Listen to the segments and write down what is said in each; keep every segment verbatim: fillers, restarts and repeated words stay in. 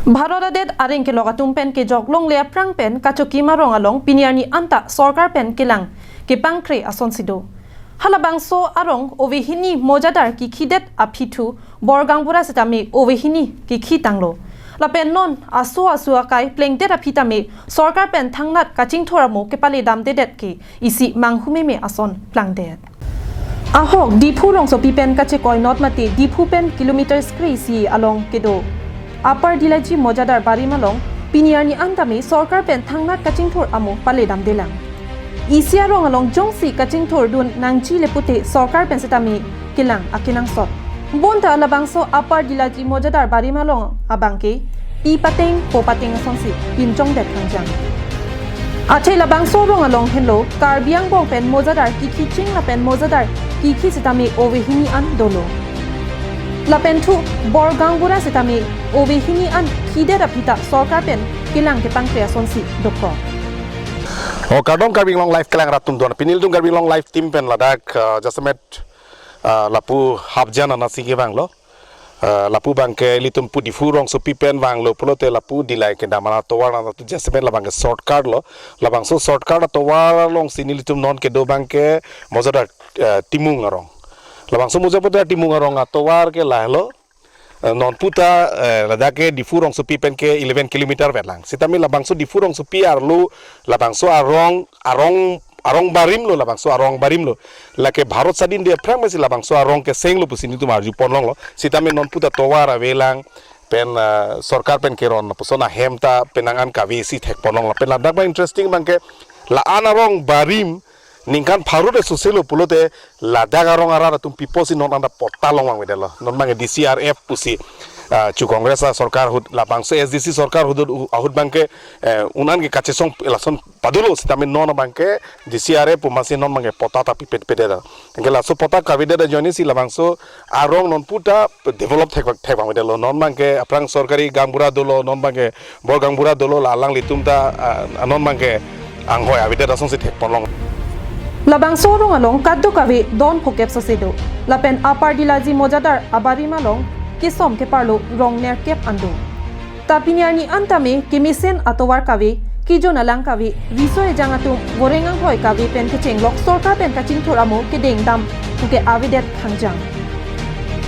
Bharat adet areng kelok atum pen kejok longle aphrang pen Kachokim arong along pini arni anta sorkar pen kelang kepangkre asonsi do. Halabangso arong ovehini mojadar kikhidet aphi thu bor gaonbura sitame ovehini kikhi tanglo. Lapen non aso aso akai plengdet aphi tame sorkar pen thangnat kachingthur amo kepale damdedet ke isi manghumeme ason plangdet. Ahok Diphu rongsopi pen kachekoi not mate Diphu pen kilometers kre-isi along kedo Upper Dilaji mojadar barim along pini arni an tame sorkar pen thangnat kachingthur amo pale damdelang. Isi arong along jongsi kachingthur dun nangji le pute sorkar pen sitame kelang akenangsot. Bonta labangso Upper Dilaji mojadar barim along abangke pi pateng po pateng asonsi pinchongdet kangjang. Athe labangso arong along henlo Karbi angbong pen mojadar kikhi ching lapen mojadar kikhi sitame ovehini an dolo. Lapen thu bor gaonbura sitame ovehini an khidet aphi ta sorkar pen kelang kepangkre asonsi dokok. O kardom Karbi Anglong Live kelang rat atum don. Pini ilitum Karbi Anglong Live team pen ladak, uh, jasemet, uh, lapu Hapjan anatsi kevanglo. Uh, lapu abangke ilitum pu Diphu rongsopi pen vanglo pulote lapu Dillai kedam atovar nangtum jasemet labangke shortcut lo. Labangso shortcut atovar alongsi nelitum non kedo abangke mojadar, uh, Timung arong. Labangso mojadar Timung arong atovar ke lahelo. Eh, non puta, eh, ladak ke Diphu rongsopi pen ke eleven kilometer vetlang. Sitame labangso Diphu rongsopi arlo labangso arong, arong, arong barim lo, labangso arong barim lo. Lake Bharat sadin de aphrang mesi labangso arong keseng lo pusi nelitum arju ponlonglo. Sitame non puta tovar avelang pen, eh, sorkar pen keron puson ahem ta penang an kave si thek ponlonglo. Pen ladak ba interesting abangke la-an arong barim ningkan pharo de sose lo pulote ladak arong arat atum pipo si non anta pota long vangvedetlo. Non abangke D C R F pusi, ah, chu Congress asorkar ahut labangso S D C sorkar ahut, ahut abangke, eh, un-an ke kachesong lason padolo sitame non abangke D C R F pu masi non abangke pota ta pipedpedetlo. Anke laso pota kavedet ajoine si labangso arong non puta develop thek, thek vangvedetlo. Non abangke aphrang sorkari gaonbura dolo, non abangke bor gaonbura dolo, la alanglitum ta, ah, non abangke anghoi avedet asonsi thek ponlong. Labangso arong along kadokave don phokep sose do. Lapen Upper Dilaji mojadar abarim along kesom keparlo rong nerkep an do. Ta pini arni an tame kemesen atovar kave, kejun alang kave, riso ejang atum voreng anghoi kave pen kechenglok sorkar pen kachingthur amo kedeng dam puke avedet kangjang.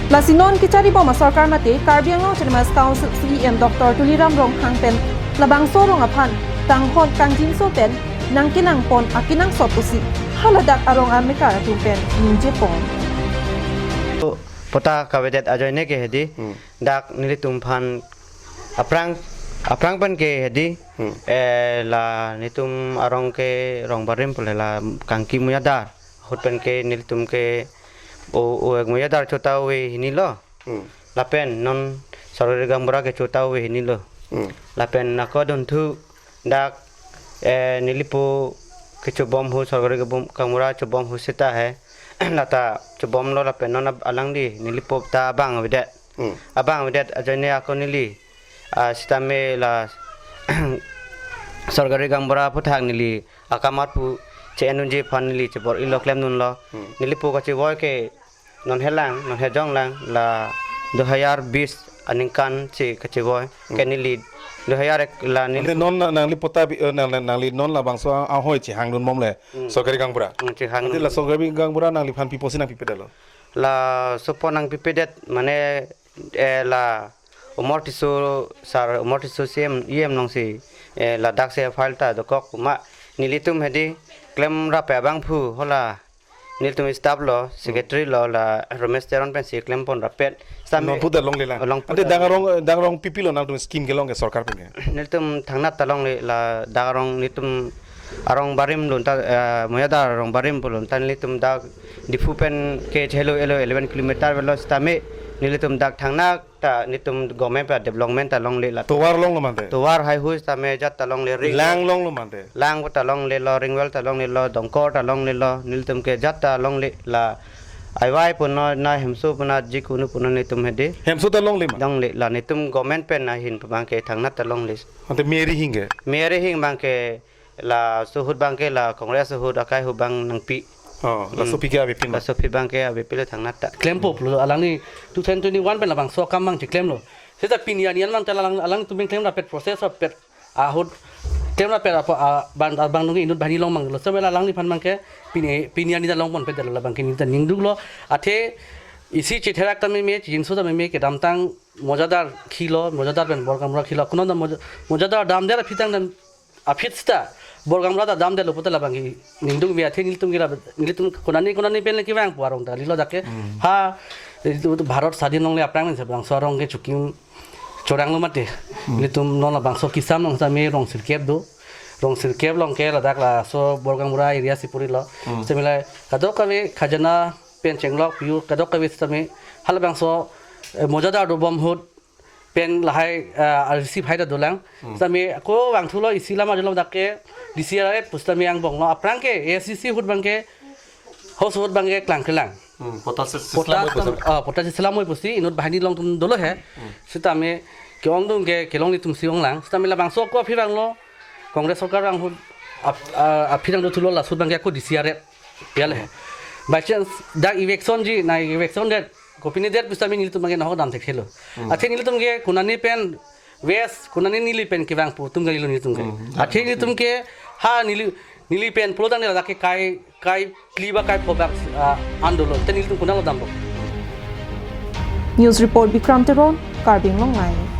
Lasi non kecharibom asorkar mate Karbi Anglong Autonomous Council C E M Doctor Tuliram Ronghang pen labangso arong aphan tanghon kangjinso pen nangkelang pon akenangsot pusi haladak arong amekar atum pen ningje pon. Pota kavedet ajoine ke hedi, hmm, dak nelitum aphan aphrang, aphrang pen ke hedi, hmm, eh, la nelitum arong ke rong barim pule la Kangki mojadar ahut pen ke nelitum ke o, o ek mojadar chota ovehini lo. Hmm. Lapen non sorkari gaonbura ke chota ovehini lo. Hmm. Lapen ako dunthu dak, eh, nelipo kechobom hu sorkari gaonbura chobom hu seta he. Lata chobomlo lapen non ab-, alangli nelipo ta abang avedet. Hmm. Abang avedet ajoine ako neli, ah, sitame la sorkari gaonbura aphuthak neli akamar pu che-en unji aphan neli chebor-ilo klemdunlo. Hmm. Nelipo kachevoi ke non helang, non hejonglang la du hajar bis aningkan si kachevoi. Hmm. Ke neli du hajar ek la neli. Ante non na-, nangli pota bi-, eh, nang, nang, nangli non labangso a-, anghoi chehangdunbom le, hmm, sorkari gaonbura. Hmm, chehangdun. Ante la sorkari gaonbura nangliphan pipo si nangpipedetlo? Laso po nangpipedet mane, eh, la Umor Tisso, sir, Umor Tisso C E M, E M alongsi, eh, ladak si file ta dokok ma nelitum hedi klemrap abangphu hala nelitum staff lo, hmm, secretary lo, la Ramesh Teron pensi klempon rapet. Sami non puta longlelang. Long puta. Ante dak arong, dak arong pipilo nangtum scheme kelong ke sorkar pen ke? Nelitum thangnat ta longle la dak arong nelitum arong barim lun ta, eh, mojadar arong barim pu lun ta nelitum dak Diphu pen ke chelo elo eleven kilometer velo sitame nelitum dak thangnat ta nelitum government pa development ta longle la. Tovar longlo mante? Tovar hai hui sitame jat ta longle ring. Lang longlo mante? Lang ta longlelo, ring well ta longlelo, dongkor ta longlelo, nelitum ke jat ta longle la. Aivai puno na hemso puno jikunu puno nelitum hedi. Hemso ta longle ma? Longle la nelitum government pen ahin abangke thangnat ta longle. Ante meri hing ke? Meri hing abangke laso ahut abangke la Congress ahut akai ahut abang nangpi. Oh, laso, hmm, aphi ke avepin ma? Laso aphi abangke avepilo thangnat ta. Klempo pulo alangli two thousand twenty-one pen labangso akam abang cheklemlo. Seta pini arni an mang ta alang, alangtum pen klemrapet process apet ahut klemrapet apa, a, bang, a, bang nungke inut banghini long mang lo. Seta alangliphan mang ke pini, pini arni ta longponpet detlo, labang ke neli ta ning duklo. Athe isi chetherak ta meme, chinso ta meme, kedamtang mojadar khilo, mojadar pen bor gaonbura khilo. Konat ta moja-, mojadar damdet aphi tang dan aphi seta bor gaonbura ta damdetlo pu ta labang ke ning dukme. Athe nelitum ke la, nelitum konane konane pen le kevangpo arong ta kalilo dak ke. Hmm. Ha, itu, itu Bharat swadhin longle aphrang pen si labangso arong ke chukim choranglo mati. Hmm. Nelitum non labangso kesam along sitame rong sirkep do. Rong sirkep along ke ladak laso bor gaonbura area si purilo. Hmm. Sitame la kadokave khajana pen chenglok piu kadokave sitame halabangso, eh, mojadar dobom ahut pen lahai, ah, receive hai ta dolang. Hmm. Sitame ako vangthulo isi lam arjulo dak ke D C R F pusitame angbonglo, aphrang ke A S D C ahut abang ke, house ahut abang ke klangklelang. Hmm, potas si, potas selam tam, ah, potas si selam moi pusi inut banghini along atum dolo he. Hmm. Sitame ke-ongdung ke kelongle atum si onglang. Sitame labangso ako aphi vanglo Congress sorkar vang ahut ap-, ah, aphi vang dothulo, laso ahut abang ke ako D C R F piale he. By chance dak eviction ji, na eviction det, kopine det pusitame nelitum abang ke nahok dam thekthelo. Hmm. Athe nelitum ke konane pen West, konane neli pen kevangpo atum kalilo nelitum ke. Hmm. Athe nelitum ke ha neli, neli pen pulo tangte ladak ke kai, kai phli ba kai pho bak, ah, an dolo. Te nelitum konatlo dampo? News report Bikram Teron, Karbi Anglong Live.